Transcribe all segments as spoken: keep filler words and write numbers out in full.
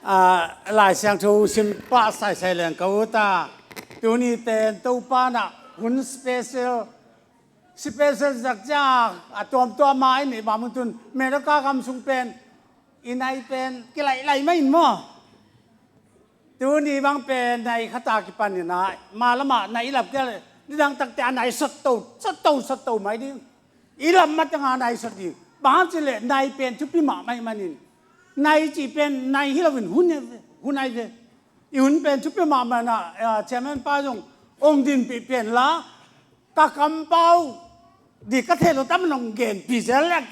Lai Siangtho sim pah saisai leng ka ut a, tuni pen Topa in ah hun special, special zak ciang a tuamtuam mah i neih mah mun tun America gam sung pen i nai pen kilaih laih mah in maw. Tuni bang pen nai khat a kipan in ah, ma lamah nai i lap kei leh nidang takte a nai sotto sotto sotto mai ding. I lam mateng a nai sot ding. Bang hang cih leh nai pen thupi mahmah ahih manin, nai cih pen nai hi loin hun ahi ve, hun ahi ve. I hun pen thupi mahmah in ah, chairman pa zong ong dinpih pen la, ka kampau di ka thei lo tam in ong genpih zel leh,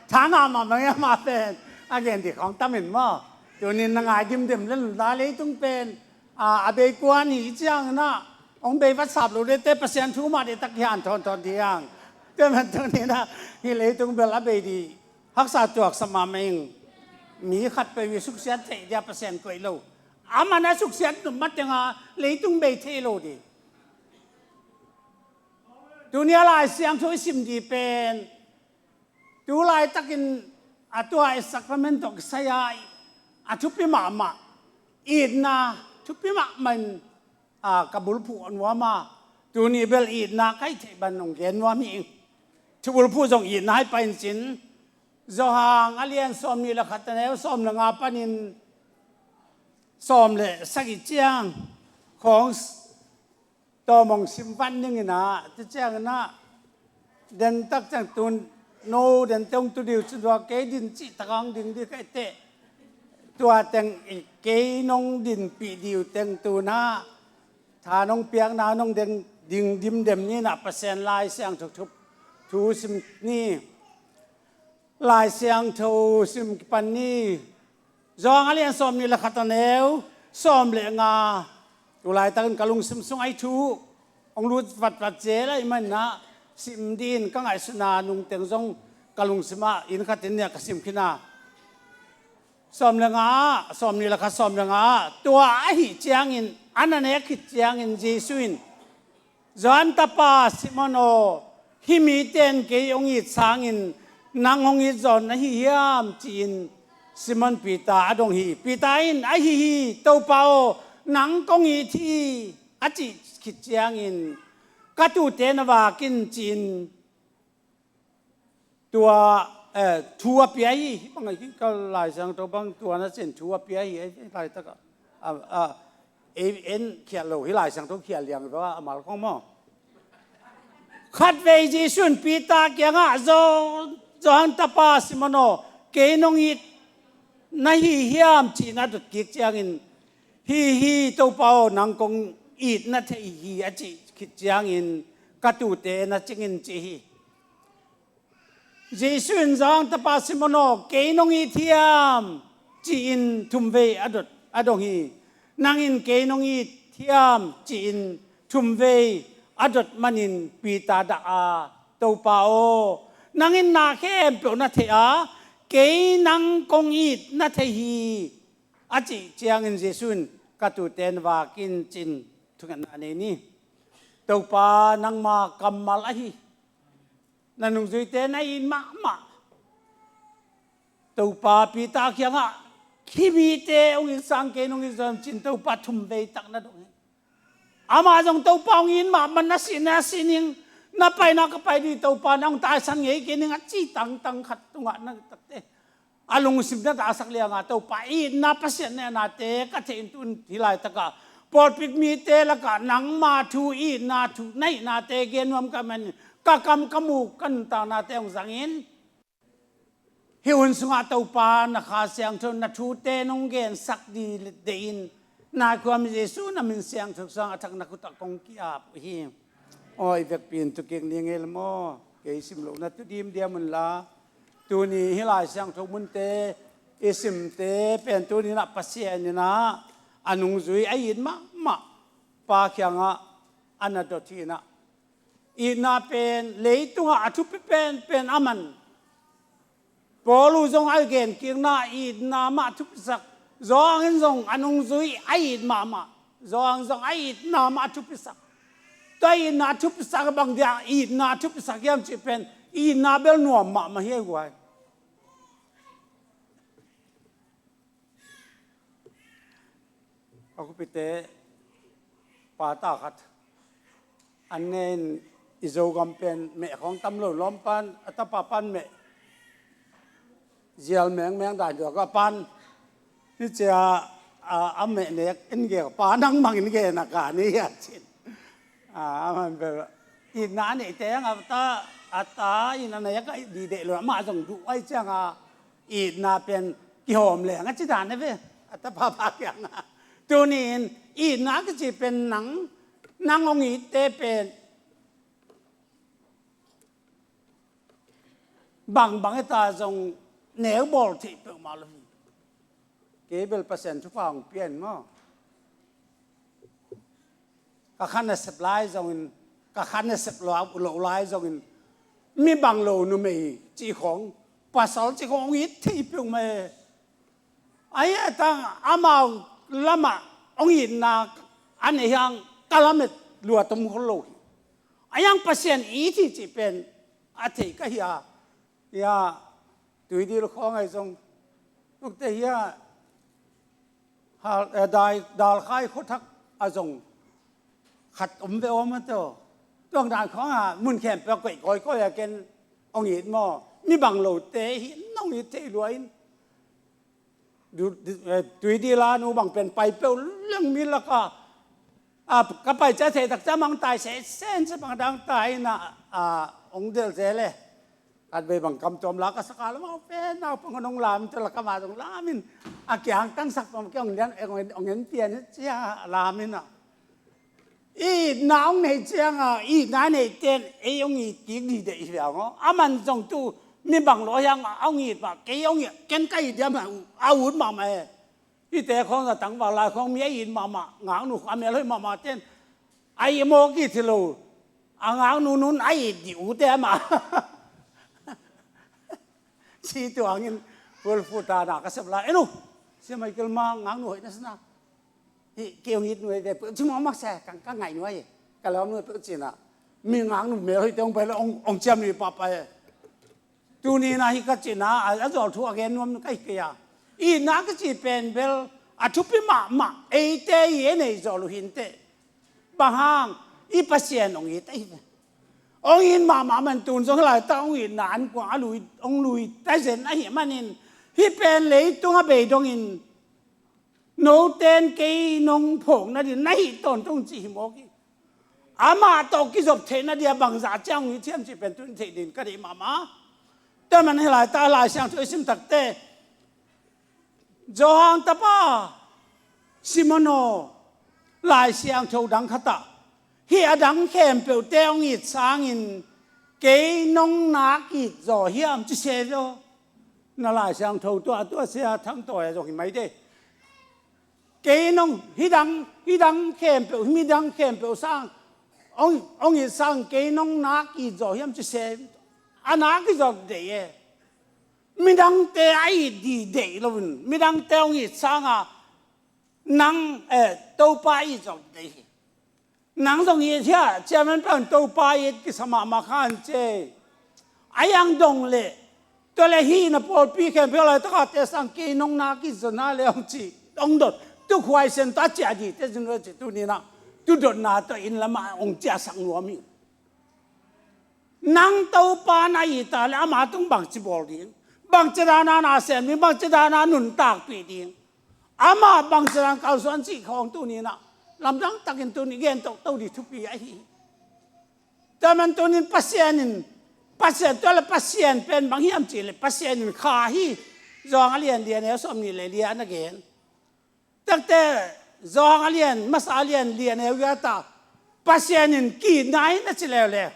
tha ngah mahmah ing, amah pen a gen di khawng tam in maw. Tunin na ngai dimdem lel un la, leitung pen a, a bei kuan hi ciangin ah, ong bei vatsap lo ding teh Pasian thu mah ding tak hi hang thawn thawn ding. Tua man tunin ah, hih leitung bel a bei ding haksa tuaksa mahmah ing. Mi khat peuh i suksiat theih ding a Pasian koih lo. Amah na suksiat nop mateng a leitung bei thei lo ding. Tuni a Lai Siangtho i sim ding pen, tu laitakin a tua i sacrament tawh kisai a, a thupi mahmah, itna thupi mahmah in, a, ka bulphuh a nuam a, tuni bel itna ka hih theih bang ong gen nuam hi ing. Thu bulphuh zong itna hi pah in cin, Johan a lian sawmnih le khat, a neu sawm le nga panin sawm le sagih ciang khawng tawm ong sim vat ning in ah, tua ciangin ah, den tak ciang tun, no, den teng tu ding uh cin tua kei din cih tak a ong ding ding ka hih teh, tua teng i kei nong dinpih ding uh teng tun ah, tha nong piakna nong deng ding dimdem ni in ah, Pasian Lai Siangtho thu, thu sim ni. Lai Siangtho sim kipan ni. Johan a lian sawmnih le khat, a neu sawm le nga. Tu laitakin ka lungsim sung a hih thu ong lut vatvat zel ahih manin ah, sim dingin ka ngaihsutna nungteng zong ka lungsim ah inn khat inn nih ah ka sim khin a. Sawm le nga ah, sawmnih le khat, sawm le nga ah, tua ahih ciangin, an a nek khit ciangin Jesu in, Johan tapa Simon aw, hih mite in kei hong it sangin nang hong it zaw na hi hiam, ci-in Simon Peter a dong hi. Peter in, ahi hi, Topa aw, nang kong it hi, a cih khit ciangin, ka tuute na vak in, ci-in tua, eh, thu a pia hi. Hih bang hi, ka Lai Siangtho bang tua na cih in thu a pia hi, eh, laitak ah. A, a, ei en khial lo, hih Lai Siangtho khial liang hi va, a mal khong maw. Khatvei Jesu in Peter kiangah, Zo-, Johan tapa Simon aw, kei nong it na hi hiam, ci-in a dot kik ciangin, hi hi, Topa aw, nang kong it na thei hi, a cih khit ciangin, ka tuute na cing in, ci hi. Jesu in, Johan tapa Simon aw, kei nong it hiam, ci-in thumvei a dot, a dong hi. Nang in kei nong it hiam, ci-in thumvei a dot manin Peter dah a, Topa aw, nang in na khempeuh na thei a, kei nang kong it na thei hi, a cih ciangin Jesu in, ka tuute na vak in, ci-in thungetna nei ni. Topa, nangma kammal ahi, na nungzuite na it mahmah. Topa, Peter kiangah, hih mite hong it sang kei nong it zaw, ci-in Topa thumvei tak na dong hi. Amah zong Topa hong it mahmah, na sih na sih ning, na pai na ka pai ding, Topa nang taisan ngei kei ning, a ci tangtang khat tungah na takte, a lungsim na taksak lianga, Topa itna Pasian nehnate ka theih in, tun hih laitakah pawlpi mite lakah nangma thu, itna thu, na hihnate gen nuam ka hih manin, ka kam ka muk ka nuntaknate hong zang in. Hih hun sungah Topa na Kha Siangtho, na thute nong gensak ding deih in, na khuami Jesu na min siangtho sungah a thak na khutah kong ki-ap uh hi. Aw, i vekpi in tu kik ni ngei la maw. Kei sim lohna tu dimdiam un la. Tuni hih Lai Siangtho munte i simte pen tuni-in ah Pasian in ah a nungzui a it mahmah pa kiangah a na dot hi in ah, itna pen leitungah a thupi penpen a man. Paul uh zong a genkikna, itna mah a thupisak. Johan in zong a nungzui a it mahmah. Johan zong a itna mah a thupisak. Tua itna a thupisak bang dia itna a thupisak hiam cih pen, itna bel nuam mahmah hi a, guai. A khupite pa ta khat an ne in, i Zogam pen meh khawng tam lo, lawm pan a tapa pan meh zial mengmeng dan tua ka pan ni cia a, a meh nek in ge pa nang mang in ge na ka ni a cin. A, a man bel itna a neite ang a ta, a ta in a nek a di deh lo, amah zong duh ai ciang a itna pen kihawm leng a ci dan e ve. A tapa pa kiang a tuni in itna kici pen nang, nang hong itte pen bangbang e ta zong neu bawl theih peuhmah lo hi. Kei bel Pasian thupha hong pian maw? Ka kha nasep lai zongin, ka kha nasep lo, lo lai zongin mi bang lo numei cih khawng, pasal cih khawng hong it thei peuhmah e. Ahi a tang amau lamah hong itna a nei hiang ka lamet lua tom khol lo hi. A hiang Pasian it hi cih pen a thei ka hi a. Ia, Tuidil khawng ai zong, tukte hia, hal, eh, dai, Dalkhai khuathak a zong khat om ve om a to. Tuang dan khawng a mun khempeuh koih kawikawi a ken hong it maw? Mi bang lote hi hong it thei lua in. Du, du, eh, Tuidil a nu bang pen pai peuh leng mi laka, a, ka pai cia thei tak cia mang tai se sen se bang dang tai na, a, hong del se le. Khat vei bang kam tuam la ka saka lamau pen naupang hong lam te la ka ma zong lam in a kiang tangsak pam kiang lian hong en pian cia lam in a. Itna hong nei ciang a, itna nei ten ei hong it kik dih deih hi viang aw. A man zong tu mi bang lo hiang a hong it mah, kei hong it, ken ka it diam a ut mahmah e. Hite khawng a tangval lai khawng mi a it mahmah, ngaknu a mel hoih mahmah ten a it mawk it hi lo. A ngaknu nun a it dih ute amah. Ci tuangin full full ta na ka sep lai. Enu, Sia Michael ma ngaknu hoih na sina. Hi, kei hong it nuai ve peuh ci mawk mak se, ka, ka ngaih nuai. Ka lawm nuai peuh cina. Mi ngaknu mel hoih te hong pai lo, hong, hong ciam ni papa e. Tuni na hi ka cina, a, a zual thu a gen nuam ka hi kei a. Itna ka ci pen bel, a thupi mahmah, eite i e nei zaw lu hinte. Bang hang, i Pasian hong it ahi ve. Hong it mahmah man tun zong hi lai ta hong itna an kuang a lui, hong lui ta zen ahi manin. Hih pen leitung a bei dongin, noten kei nong phawk nadin na hih tawntung cih hi mawk hi. Amah tawh kizop theih nadia bangzah ciang hong it thiam cih pen tun theih din ka deih mahmah. Tua man hi lai ta Lai Siangtho i sim takte. Johan tapa Simon aw, Lai Siangtho dang khatah hih a dang khempeuhte hong it sangin kei nong nak it zaw hiam ci se ve aw. Na Lai Siangtho tua, tua sia thangtawi a zong hi mai de. Kei nong hih dang, hih dang khempeuh, hih mi dang khempeuh sang hong, hong it sang kei nong nak it zaw hiam ci se. A nak it zaw deih e. Midangte a it dih deih loin midangte hong it sanga nang, eh, Topa it zong deih hi. Nang zong it hia, ciaman pan Topa it kisa mahmah khan ce. A yang dong le tua le hih na pawlpi khempeuh lai taka te sang kei nong nak it zaw na le hong ci hong dot. Tu khuaisen ta ciah dih te zin lo ci tu ni na tu dotna tawh inn lamah hong ciahsak nuam hi. Nang Topa na it a le ama tung bangci bawl ding, bangci dana na sem ding, bangci dana nuntakpih ding, ama bangci dan kalsuan cih khawng tuni na lamdang takin tuni gen tokto dih thupi ahi hi. Tua man tunin Pasian in, Pasian tua le Pasian pen bang hiam cih le Pasian in kha hi. Zawng a lian lian e sawm nih le lian a gen. Takte Zawng a lian masa a lian lian e wiata Pasian in ki-itna hi na ci leuleu.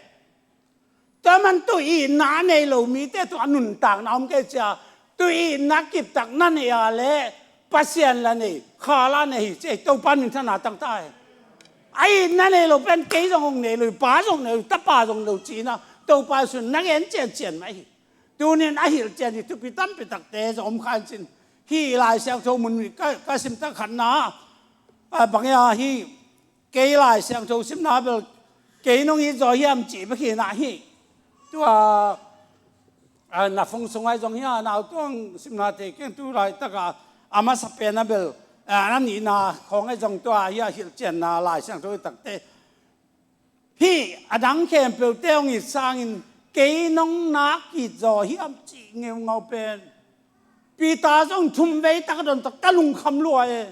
Tua man tu itna a nei lo mite tu a nuntakna om kei cia, tu itna kiptak na nei a le Pasian la nei, kha la nei hi ci, Topa min thana tangta hi. A itna nei lo pen kei zong hong nei lo, pa zong nei lo, tapa zong lo cina Topa sun na gen ciancian mah hi. Tunin a hilh cian hi thupi tampi takte zong om khan cin. Hih Lai Siangtho mun ka, ka sim tak khatna, a, bang ia hi kei Lai Siangtho simna bel kei nong it zaw hiam cih bek hi na hi. Tua, a, na phone sung ai zong hia nau tuang simna te keng tu laitaka a masa pen a bel a, a nihna khawng ahi zong tua hi a, hilhcianna Lai Siangtho i takte, hih a dang khempeuhte hong it sangin kei nong nak it zaw hiam cih ngeungau pen Peter zong thumvei tak a don tak, ka lungkham lua e.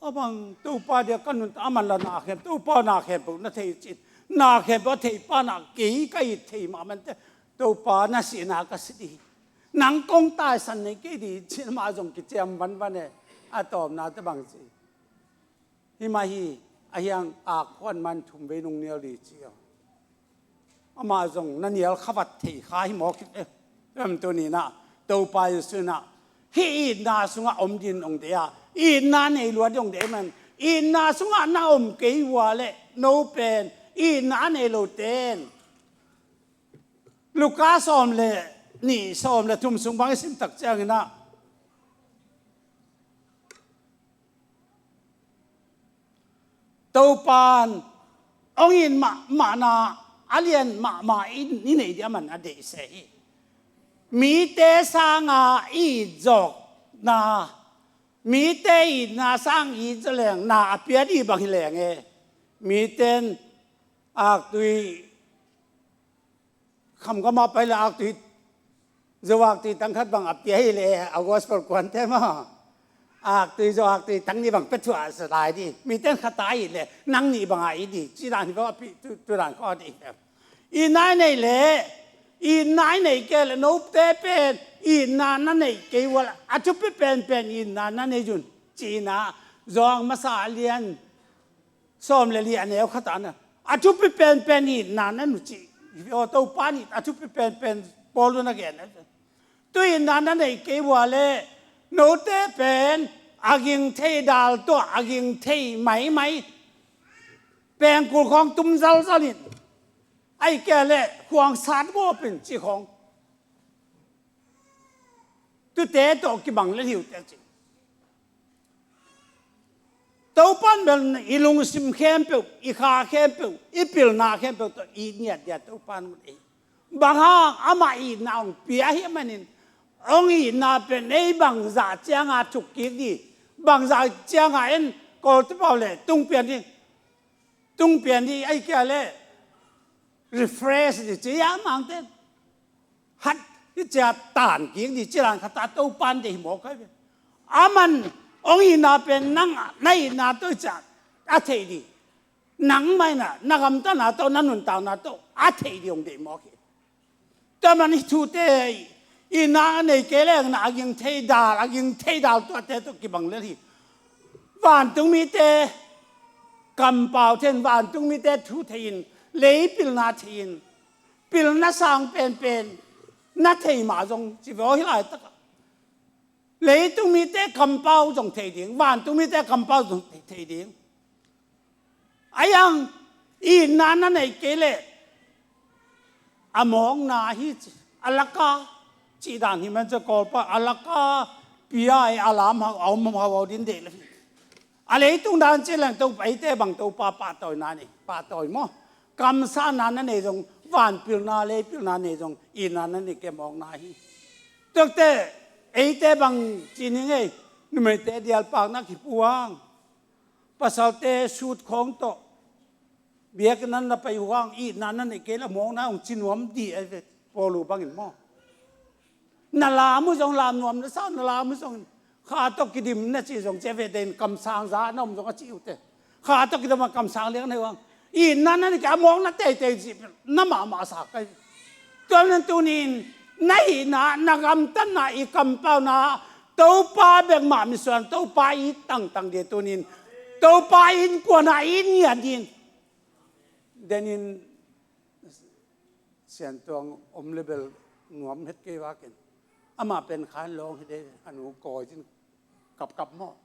A bang Topa dia ka nuntak, a man la na khem, Topa na khempeuh na thei cin, na khempeuh a thei pa na kei ka it thei mah mante, Topa na sihna ka si dih, nang kong taisan nei kei dih cin, amah zong kiciam vanvan e. A tawpna te bang ci, himah hi a hiang a khuan man thumvei nong nial dih ci a. Amah zong na nial khavat thei kha hi maw khit e. Ram tuni na Topa Jesu na hih itna sungah om din ong dei a, itna nei lua din ong dei man, itna sungah na om kei ua le no pen itna nei lo ten. Luka sawm le nih, sawm le thum sung bang i sim tak ciangin ah, Topan ong in mahmahna a lian mahmah in i nei dia man a deih se hi. Mite sanga i it zawkna, mite itna sang i it zaw leng na a pia dih bang hi leng e. Miten aktui khamkhamah pai le aktui, zo aktui tang khat bang a pia hi le, a gospel kuante maw? Aktui zo aktui tang nih bang pia thuah sa lai dih. Miten khat a it le nang nih bang a it dih ci dan hi bang a pi tu, tu dan khaw dih. Itna i nei le, itna i nei kei le note pen itna na nei kei ua le, a thupi penpen itna na nei zun ci-in ah, Johan masa a lian sawm le li a neu khat ah na, a thupi penpen itna na nu ci. Aw, Topa nih a thupi penpen Paul un a gen a. Tu itna na nei kei ua le note pen a ging thei dal tuah, a ging thei maimai, pengkul khawng tum zalzal in, ahih kei le khuang sat gawp in ci khawng, tute tawh kibang le hi uh teh ci. Topan bel i lungsim khempeuh, i kha khempeuh, i pilna khempeuh tawh i ngiat dia Topan ut ei. Bang hang amah itna hong pia hi manin, hong itna pen ei bangzah cianga thuk kik dih, bangzah cianga en kawlte pau le tung pian dih, tung pian dih, ahih kei le refresh dih ci a mangte. Hat hi cia tan kik dih ci dan khat a Topan deih hi mawk hai ve. A man hong itna pen nang na itna tawh hi cia a theih dih. Nang mah in ah na gamtatna tawh, na nuntakna tawh a theih dih hong deih mawk hi. Tua man hi thute itna a nei kei leng na a ging thei dal, a ging thei dal tuahte tawh kibang lel hi. Vantung mite kampau thei in, vantung mite thu thei in, lei pilna thei in, pilna sang penpen na thei mah zong ci ve aw, hi laitakah leitung mite kampau zong thei ding, vantung mite kampau zong thei, thei ding. A yang itna na nei kei leh a mawkna hi ci, a laka cih dan hi man ci, Kawlpa a laka pia e, a lam hau, a om hau, hau din deh le hi. A leitung dan ci leng Topa, eite bang Topa pahtawina nei, pahtawi maw? Kamsakna na nei zong, vanpilna, leipilna nei zong, itna na nei kei mawkna hi. Tuakte, eite bang ci ning ei, numeite dialpakna kiphuang, pasalte sut khawng tawh biakinn ah na pai uh hang, itna na nei kei leh a mawkna hong ci nuam dih a ve, Paulu bangin maw? Na lam uh zong lam nuam na sa, na lam uh zong kha tawh kidim na ci zong ci a ve, den kamsang za na om zong a ci uh teh. Kha tawh kidim a kamsang liang na hi uh hang, itna na nei kei a mawkna teitei ci na mahmah sa kai. Tua nan tunin na hihna, na gamtatna, i kampauna Topa bek mah misuan, Topa i tangtang dih tunin, Topa innkuan ah i ngiat dih. Denin Siantuang om le bel nuam het kei vakin, amah pen khan lawng hi dei, a nu kawi cin kapkap maw?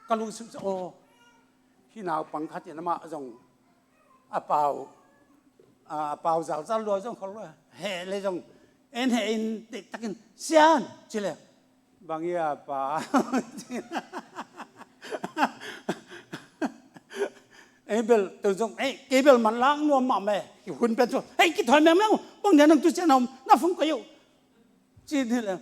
Ka lungsim sa aw, hi naupang khat in amah zong a pau, a pau zalzal lua zong khol lua, heh le zong en heh in, deihtakin Sian ci le, bang ia pa. Ei bel tu zong, ei, kei bel manlang nuam mahmah e. Hun pen cu, ei, kithawi mengmeng uh, bang dia nang tu cian om, na fung ko yo. Ci ni le,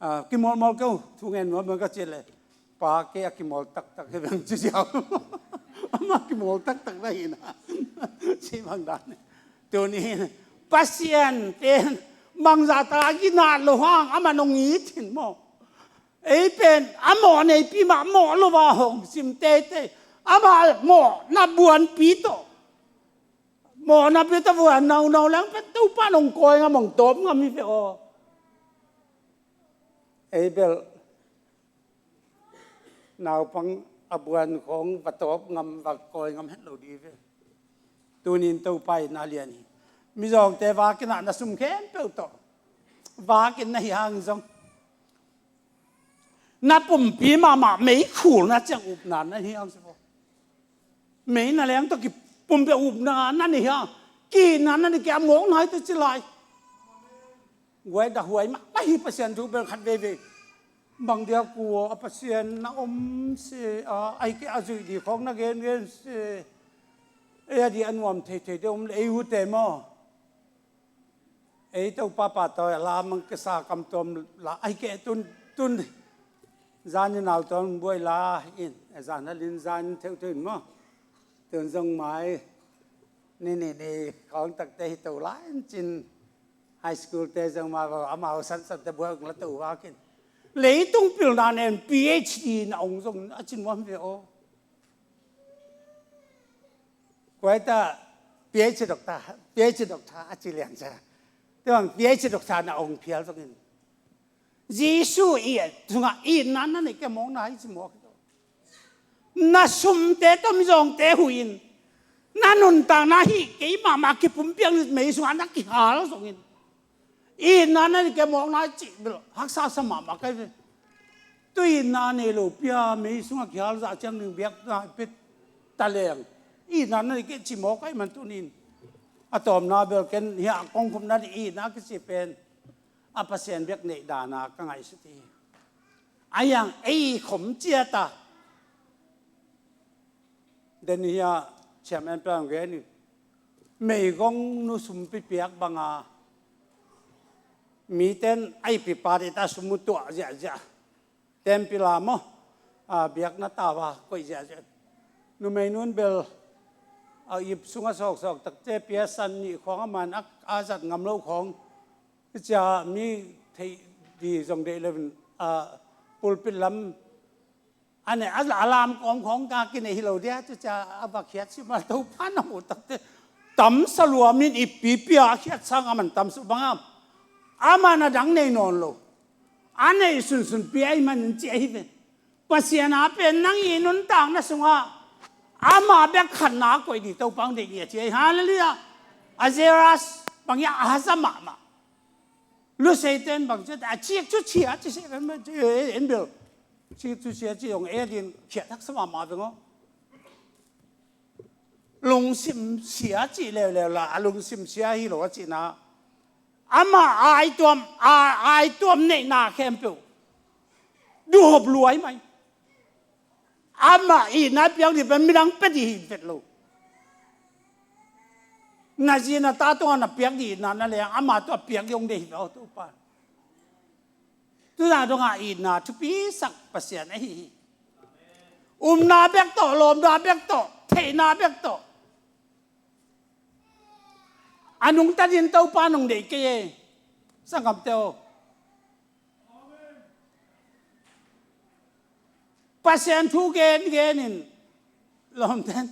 Ah, kimawlmawl keu, thu ngen nuam ka cih leh, pa kei a kimawl taktak hi veng ci ziau. Ama kimawl taktak na hi na. Ci bang dan. Tuni Pasian pen bangzah ta ginat lo hang, ama nong it hin maw. Ei pen a mawh neipi mah mawh lo a hong sim teitei. Ama mawhna buanpi tawh. Mawhna pi tawh vuan naunau leng pen Topa nong kawi ngam, hong tawp ngam hi ve aw. Ei bel naupang a buan khawng va tawp ngam, va kawi ngam het lo di ve. Tunin Topa in a lian hi. Mizawngte vakin ah na sum khempeuh tawh vakin na hi hang zong, na pumpi mahmah meikhul na ciang upna na hi hang si maw. Mei na leng tawh kipumpi upna na nei hang. Ki-itna na nei kei a mawkna hi tawh ci lai. Guai dah huai mahmah hi Pasian thu bel khat veivei. Bang dia kua a Pasian na om se a, ai kei a zuih di khawng na gengen se. Ei a di a nuam theithei de om le ei ute maw. Ei Topa pahtawi a la mang kesa kam tuam la ai kei tun, tun. Zanin au tuam buai la in, zan halin zanin theuhtheuh in maw. Tun zong mai ni ni ni khawng takte hi to lai in cin. High school te zong ma va amau sansan te buai ong la to vakin. Leitung pilna nen P H D na ong zong a cin muam ve aw. Kuaita P H D doctor, P H D doctor a ci liang cia. Te bang P H D doctor na ong phial zongin. Jesu i tungah itna na nei kei mawkna hi ci mawk hi. Na sumte tawh mizawngte huhin na nuntakna hi kei mahmah kipumpiak mei sungah na kihal zongin. Itna na nei kei mawkna cih bel haksa sa mahmah kai ve. Tu itna nei lo pia mei sungah kihal zah ciang ding biakna i pet ta leng. Itna na nei kei ci mawk kai man tunin. A tawmna bel ken hiah kong khumna ding itna kici pen a Pasian biak neih dana ka ngaihsut hi. A yang ei khom ciata. Den hiah ciam en pang gen in. Meigong nu sumpi piak banga miten aipi pa dita sum mu tuah ziahziah. Tempila maw a biakna tava koih ziahziah. Numei nun bel a ip sunga sawksawk takte pia san nih khawng a man a zat ngam lo khawng. Cia mi theih di zong deih levin a pulpit lam a ne a lam kawm khawng ka kinei hi lo dia tu cia a va khiat si ma Topa na mu takte tamsa luamin ippi pia a khiat sang a man tamsa bangam a man a dang nei nawn lo a nei sunsun pia i man in ci ahi ve. Pasian a pen nang i nuntakna sungah ama bek khatna koih di Topa ong deih ni a ci ahi. Halleluiah. A zeras bang ia a haza mahmah. Luseiten bang ciat a cik cu cia ci se ven ma ci en bel. Cik cu cia ci ong e din khiat haksa mahmah veng aw. Lungsim sia ci leuleu la a lungsim sia hi lo a cihna. Ama aituam a aituam neihna khempeuh duhop luai mai. Ama itna piak dih pen midang pia dih hi vet lo. Na zi na ta tungah na piak dih itna na leng ama tungah piak dih ong deih hi vet aw Topa. Tuna dongah itna thupisak Pasian ahi hi. Umna bek tawh, lawmna bek tawh, theihna bek tawh. A nungta din Topa nong deih kei e. Sanggamte aw. Pasian thu gen genin lawmten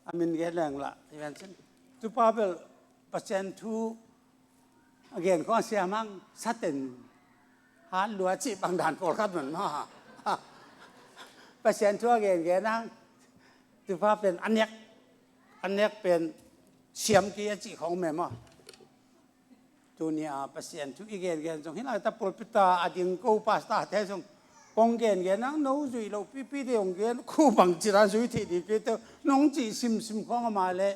a min gen leng lah i ven cin. Tupa bel Pasian thu a gen khong a siamang saten hat lua cih bang dan pawlkhat man ma. Pasian thu a gen gen ang tupa pen a nek a nek pen siam kei a cih khong mem a. Tuni a Pasian thu i gengen zong hi lai ta pulpit a ding ko pastor te zong kong gengen ang no zui lo pipi de ong gen khu bang ci dan zui thei di pi te nong ci simsim khong a ma le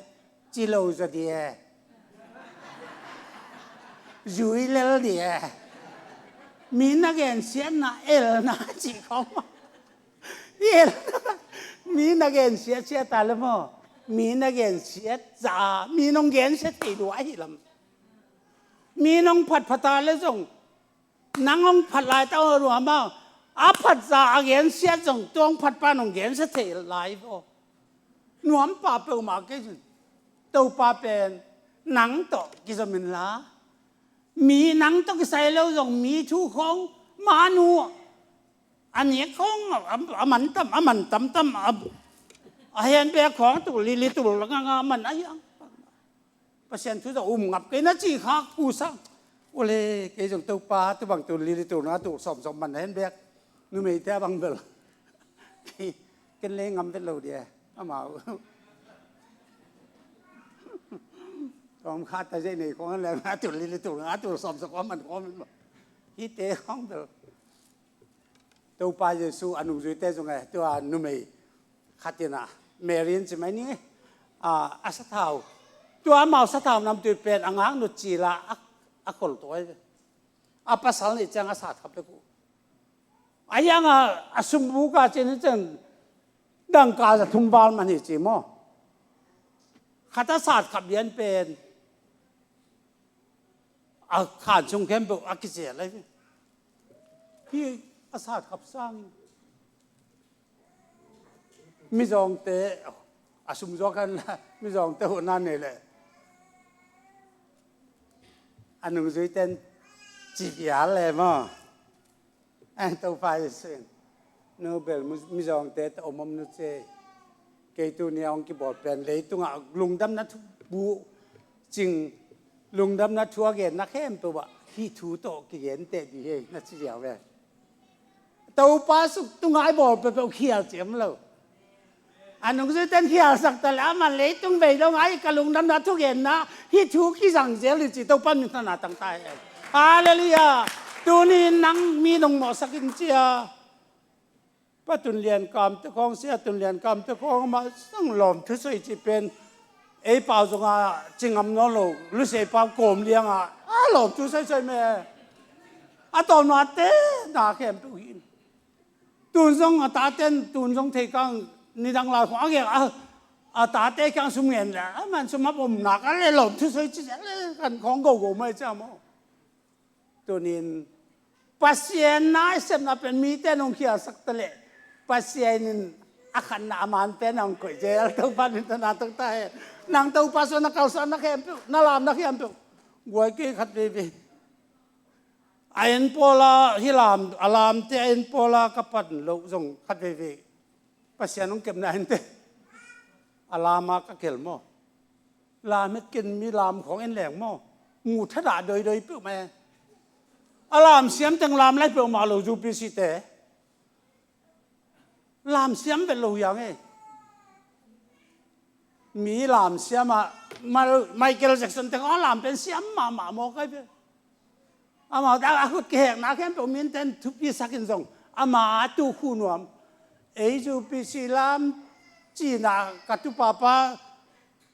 ci lo zaw di e. Zui lel di e. Mi na gen siatna elna ci khong ma. Gen, mi na gensiat siat a le maw, mi na gensiat za, mi nong gensia thei lua ahi lam. Mi nong phatphat a le zong, nang hong phat lai ta aw nuam a, a phat za a gensiat zong tuang phatpa nong gensia thei lai aw. Nuam pa peuhmah kei cin. Topa pen nang tawh kizom inla, mi nang tawh kisai lo zong mi thu khawng, manu a nek khawng a, a, a man tam, a man tamtam, a, a hen bek khawng tul lili tul nganga a man a hiang. Pasian thu zong um ngap kei na ci kha ku sang. Ule kei zong Topa tu bang tul lili tul nga tul sawm sawm man hen bek. Numeite a bang bel. Ken le ngam vet lo dia. Amau. Kong kha ta zei nei kong le nga tul lili tul nga tul sawm sawm man kong. Hite kong bel. Topa Jesu a nungzuite zong e, tua numei khat in a, Mary in ci mai ning e, a, a sathau. Tua amau sathau namtui pen a ngaknu cila a, a khol tua e. A pasal nih ciang a sat khap le ku. A hiang a, a sumbu ka cin cin dangka za thum val man hi ci maw. Khat a sat khap lian pen. A khan sung khempeuh a kizel lai. Hi a sat khap sangin. Mizawngte a sumzuak khan la, mizawngte huhna nei leh. A nungzuiten ci vial le maw. Ang Topa Jesu in, nu bel mu-, mizawngte tawh om om nu ce. Kei tuni a hong kibawl pen leitungah lungdamna thu bu cing, lungdamna thu a genna khempeuh ah hih thu tawh kigenteh dih hi na ci ziau ve. Topa suk tungah i bawl peuhpeuh khial ciam lo. A nungzuiten khialsak ta le, a man leitung vei dong ai ka lungdamna thugenna hih thu kizang zel hi ci Topa minthanna tang ta hen. Halleluiah. Tuni in nang mi nong mawhsak in cia. Pa Tun Lian Kam te khawng, Sia Tun Lian Kam te khawng amah sang lawm thusoi ci pen. Ei pau zong a ci ngam nawn lo, Lusei pau kawm liang a, a lawm thu soisoi me. A tawmna te na khempeuh hi in. Tun zong a taten, tun zong thei kang nidang lai khong a geng a, a tate kiang sum ngen le, a man sum a pom nak a le lawm thu soi ci le kan khong go go mai cia maw. Tunin Pasian na i sepna pen mite nong khialsak ta le Pasian in a khatna a man pen nong koih zel Topa min tana tong ta he. Nang Topa suan na kalsuan na khempeuh, na lam na khempeuh. Guai kei khat veve. A en pawla hi lam, a lamte a en pawla ka pan loh zong khat veve. Pasian hong kepna hente. A lama ka kel maw. Lam he ken mi lam khawng en leng maw. Mu thadah doidoi peuh mah e. A lam siam teng lam lai peuhmah lo U P C te. Lam siam vet lo hiang e. Mi lam siam a, Ma-, Michael Jackson teng a lam pen siam mahmah maw kai pen. Amau a khut kihekna khempeuh minten thupi sakin zong ama a tu khu nuam. Ei U P C lam cina ka tu papa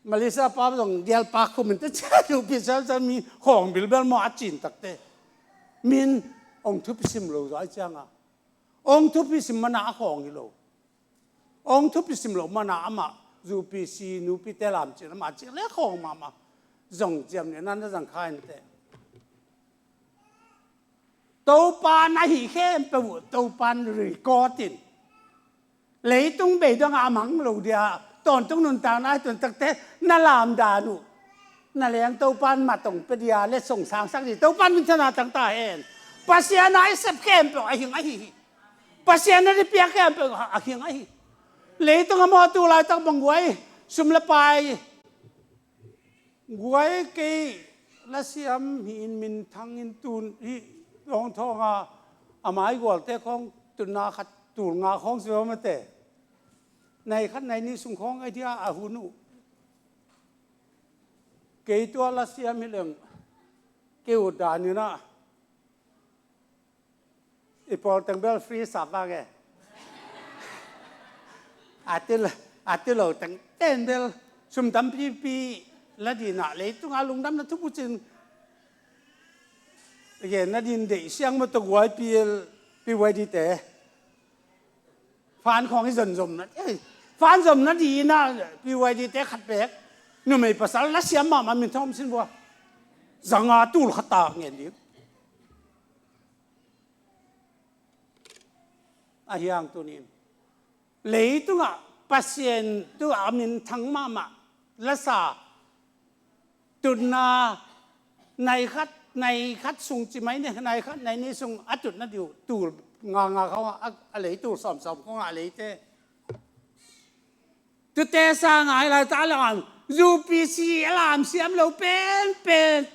Malaysia pa zong dial pa khu min te cia U P C lam mi khawng bilbel maw a cin takte. Min ong thupi sim lo zai cianga. Ong thupi sim mana a khawng hi lo. Ong thupi sim lo mana amah U P C nupite lam cin amah cin le khawng mahmah. Zong ciam ni nan na zang kha in te. Topa na hi khempeuh Topa in record in. Leitung bei dong a mang lo dia tawntung nuntakna hi tun takte na lam dan uh. Na leng Topa in matong pe dia le song sangsak di Topa in min thana tang ta hen. Pasian a i sep khempeuh a hing ahi hi. Pasian a i piak khempeuh a hing ahi. Leitung a mawtu laitak bang guai sum le pai. Guai kei lasiam hi in minthang in tun hi dawngthawnga a maigualte khawng tunna khat tulnga khawng si mate. Nai khat nai ni sung khawng a dia a hun uh. Kei tua lasiam hi leng kei ut daninah i pawl teng bel free sap vang e. A ti lo, a ti lo teng ten bel sum tampipi la dinah leitunga lungdamna thubucin gen na din deih siang mawtaw guai pil pi guai dite. Fan khawng i zon zom na, eh, fan zom na di na, P Y D te khat pek, numei pasal la siam mahmah min thawm sin vua. Zanga tul khat ta ngen ding. A hiang tunin. Leitungah Pasian tu a min thang mahmah. Lasa. Tutna nai khat, nai khat sung ci mai ne, nai khat, nai ni sung a tutna diu tul nga nga khawng a, a lei tul sawm sawm khawng a leite. Tute sa ngai lai ta lam, U P C a lam siam lo pen pen.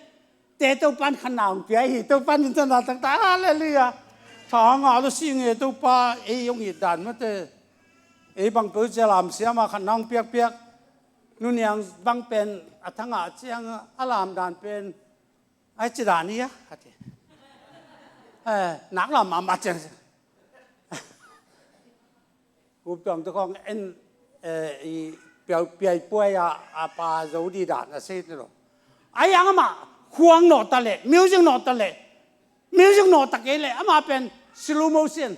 Te Topan khan na hong pia hi, Topan min thang na tangta, halleluiah. Tha nga lo si nge Topa, ei hong it dan mate. Ei bang peuh cia lam siam a khan na hong piak piak. Nuniang bang pen a thangah ciang a lam dan pen ai ci dan hi a, a ti. Eh, nak lam mahmah ciang. Hup tuang tu khawng en, eh, i piau, piai puai a, a pa zo di dan a si ni lo. A yang amah khuang nawh ta leh, music nawh ta leh, music nawh ta kei leh, amah pen slow motion.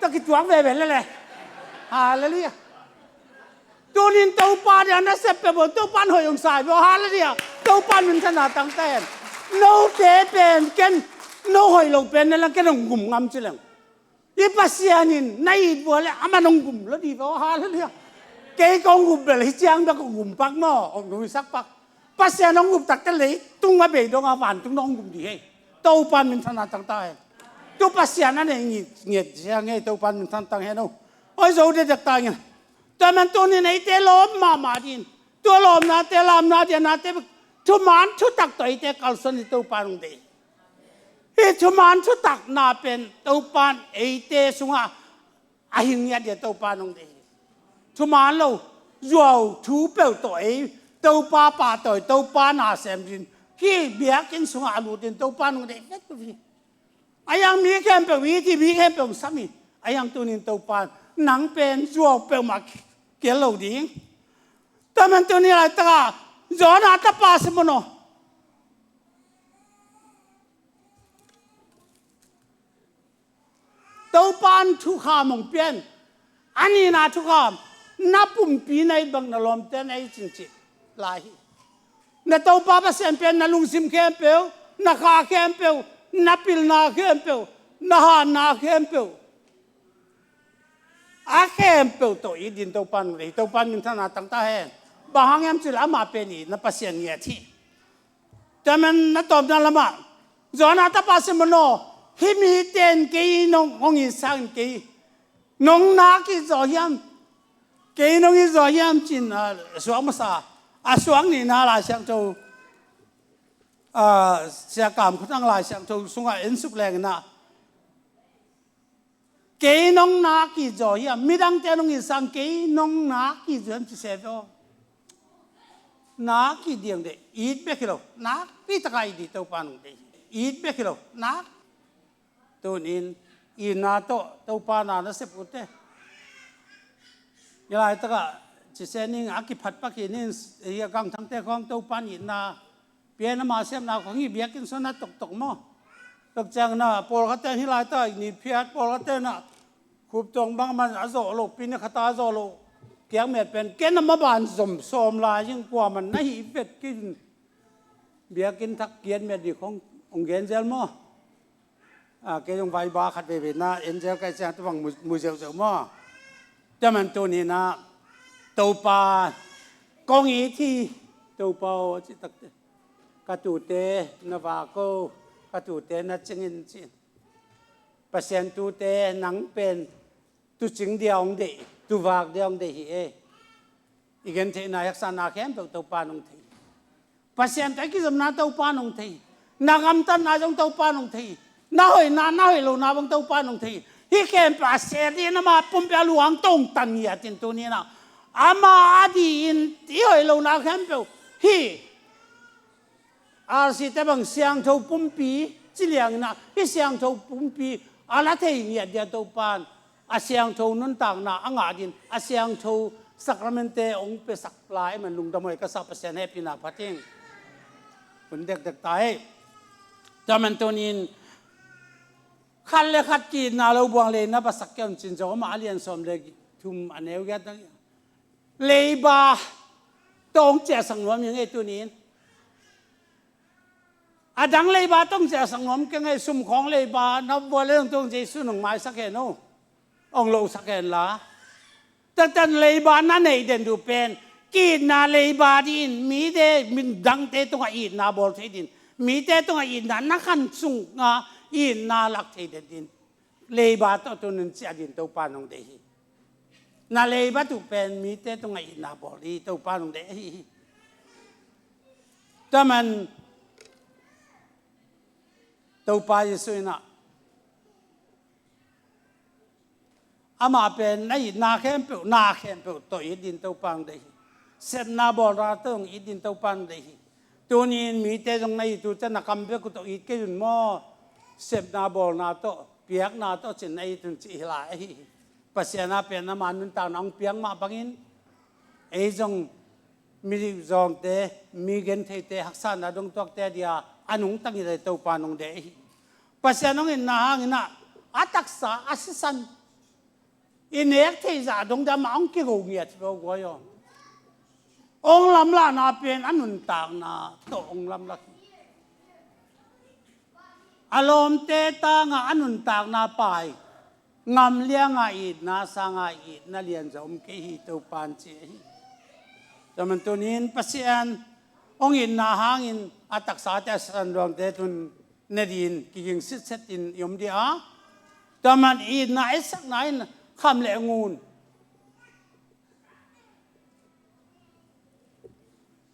Ta kituak veve leh leh. Halleluiah. Tunin Topa dia na sep pe bo, Topan hoih hong sai bo. Halleluiah. Topan min thang na tangta hen. Note pen ken, no hoih lo pen na lang ken hong gum ngam ci leng. I Pasian in na it vua le aman hong gum lo di bo. Halleluiah. Kei kong gum bel hi ciang bek kong gum pak maw, hong gum sak pak. Pasian hong gum takte leitung a bei dong a vantung hong gum di hei. Topan min thang na tangta hen. Tu Pasian a nei ngiat, ngiat sia ngei Topan min thang tang hen o. Oi zo de dak ta ngin. Tua man tunin eite lawm mahmah din. Tua lawmnate, lamna dianate, thuman thutak tawh eite kalsuan i Topan hong deih. Hih thuman thutakna pen Topan eite sungah a hing ngiat dia Topan hong deih hi. Thuman lo, zuau thu peuh tawh ei Topa pahtawi, Topa na sem din. Hih biakinn sungah a lut din Topan hong deih vet uh hi. A yang mi khempeuh, mi ti mi khempeuh hong sam hi. A yang tunin Topan nang pen zuau peuhmah kial lo ding. Tua man tunin laitakah Jonah tapa Simon aw. Topan thukham hong pian. A nihna thukham, na pumpi na it bang na lawmte na it cincin lai hi. Na Topa Pasian pen na lungsim khempeuh, na kha khempeuh, na pilna khempeuh, na hatna khempeuh. A khempeuh tawh it din Topan hong deih hi, Topan min thang na tangta hen. Bang hang hiam cih leh amah pen itna Pasian ngiat hi. Tua man na tawpna lamah Jonah tapa Simon aw, hih mite in kei nong hong it sangin kei nong nak it zaw hiam? Kei nong it zaw hiam ci-in a suak masa, a suak nihna Lai Siangtho, a, Sia Kam Khua Thang Lai Siangtho sungah en suk leng in ah, kei nong nak it zaw hiam, midangte nong it sang kei nong nak it zaw hiam ci se ve aw. Nak it diang deh, it bek hi lo, nakpi taka it ding Topa nong deih hi. It bek hi lo, nak. Tunin itna tawh Topa na na sep uh te. Hih laitakah ci se ning a kiphat pak hi ning, hih a gangthangte khawng Topa in itna pia in, ama siamna khawng hih biakinn sung na toktok maw. Tok ciangin ah pawlkhatte in hih laitak ni phiat, pawlkhatte in ah khuptuang bang man a zawh loh, pi ni khat a zawh loh kiakmiat pen ken a maban zom sawm lai in kuaman na hih vet kei in. Biakinn thak kiatmiat ding khawng hong gen zel maw. A, kei zong vaiba khat veivei na en zel ka hih ciang tua bang mu, mu zeuhzeuh maw. Tua man tunin ah Topa kong it hi, Topa aw, a cih takteh ka tute na vak o, ka tute na cing in ci-in. Pasian tute nang pen tucing dia hong deih, tuvak dia hong deih hi e. I gentheihna haksatna khempeuh Topa in hong thei. Pasian tawh i kizopna Topa in hong thei. Na gamtatna zong Topa in hong thei. Na hoihna, na hoih lohna bang Topa in hong thei. Hih khempeuh a se dingin ama pumpi a luang tawh hong tan hi a, tin tuni-in ah ama a dihin i hoih lohna khempeuh hih R C te bang siangtho pumpi ci liangin ah hih siangtho pumpi a la thei ngiat dia Topa in a siangtho nuntakna a ngah dingin a siangtho sacrament-te hong piasak lai man lungdam huai ka sa. Pasian hehpihna pha ting. Hun dekdek ta hi. Tua man tunin Khat le khat ki-itna lo buang lei na basak kei un cin zong amah a lian sawm le thum a neu giat dang. Leiba tawh hong ciahsak nuam hi ngei tunin. A dang leiba tawh hong ciahsak nuam kei ngei, sumkhawng leiba na bual le dong tawh Jesu nong maisak hen o. Hong losak hen la. Taktan leiba na neih den duh pen, ki-itna leiba dih in, mite, min dangte tungah itna bawl thei din, mite tungah itna na khan sungah itna lak thei den din. Leiba tawh tunin ciah din Topa nong deih hi. Na leiba tuh pen mite tungah itna bawl hi Topa nong deih hi. Tua man Topa Jesu in ah, amah pen na itna khempeuh, na khempeuh tawh it din Topa nong deih hi. Sepna bawlna tawh it din Topa nong deih hi. Tunin mite zong na it uh ciang na kam bek uh tawh it kei un maw? Sepna bawlna tawh, piakna tawh cin na it un cih hi lai ahi hi. Pasian a pen ama nuntakna hong piak mah bangin ei zong mi zawngte, mi gentheite, haksatna dong tuakte a dia a nungta ngit a Topa nong deih hi. Pasian hong itna hangin ah a taksa a sisan i nek theih zah dong dia mah hong kigo ngiat hi lo guai aw. Hong lamlahna pen a nuntakna tawh hong lamlak hi. A lawmte tangah a nuntakna pai, ngam lianga itna sanga itna lianzaw om kei hi Topa in ci ahi. Tua man tunin Pasian hong itna hangin a taksate a sisan luangte tun ne din kiging sitset in i om dia. Tua man itna etsakna in kham le ngun,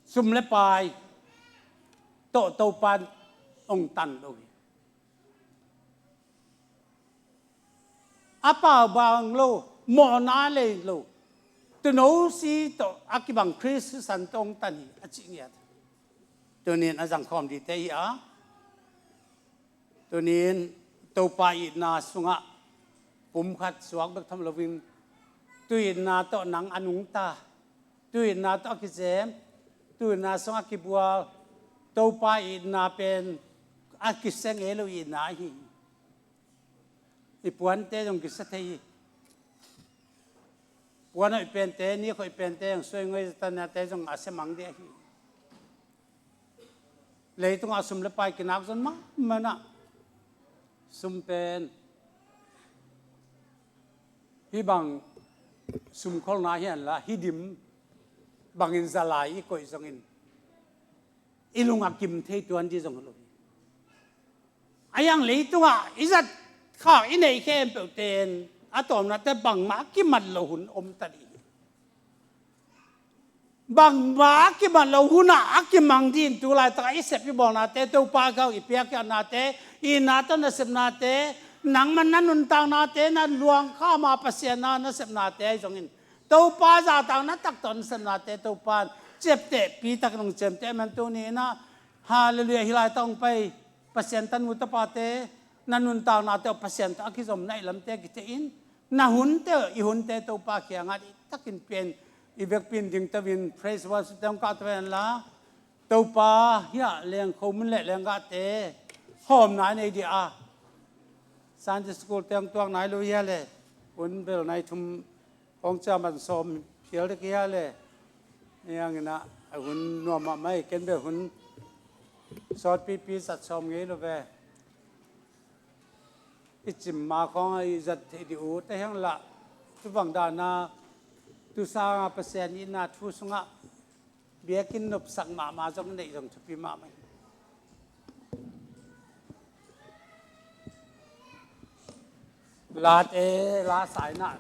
sum le pai tawh Topa in hong tan lo hi. A pau bang lo, mawhna lei lo, tuuno si tawh a kibang Khrist sisan tawh hong tan hi a cih ngiat. Tunin a zangkhawm dite hi a, tunin Topa itna sungah pumkhat suak bek tham loin, tu itna tawh nang a nungta, tu itna tawh a kizem, tu itna sungah kibual, Topa itna pen a kisia ngei lo itna ahi hi. I puante zong kisia thei hi. Puan hoih pente, nik hoih pente zong suai ngoi zatanate zong a sia mang dih ahi. Leitungah sum le pai kinak zon mahmah in ah, sum pen hih bang sumkholna hi hen la, hih dim bangin zalai i koih zongin i lung a kim thei tuan dih zong hi lo hi. A hiang leitungah i zat khak i neih khempeuhte in a tawpnate bangmah a kimat lo hun om ta dih hi. Bangmah a kimat lo hunah a kimang dih in tu laitakah i sep i bawlnate, Topa gah i piakkhiatnate, i itna tawh nasepnate, nangman na nuntaknate, na luang khama Pasian na nasepnate ahi zongin Topa zahtakna tak tawh nasepnate Topa in ciaptehpi takin hong ciamteh man tuni in ah, Halleluiah, hih laitak hong pai Pasian tanu tapate, na nuntaknate uh Pasian tawh a kizom na i lamte kithei in, na hunte uh i hunte Topa kiangah dih takin pia in, i vekpi in dingto in praise worship te hong kahto hen la, Topa hiah lengkho mun le lenggahte hawmna i nei dih a, Sunday school te hong tuak nai lo hia le, hun bel nai thum hong ciah man sawm phial dek hia le. Hiangin ah a hun nuam mahmah hi, ken bel hun sawtpipi zat sawm ngei lo ve. I cimma khawngah i zat theih dih uh te hiang lah, tu bang dana tu sanga Pasian itna thu sungah biakinn nopsak mahmah zong neih zong thupi mahmah hi. Late la saina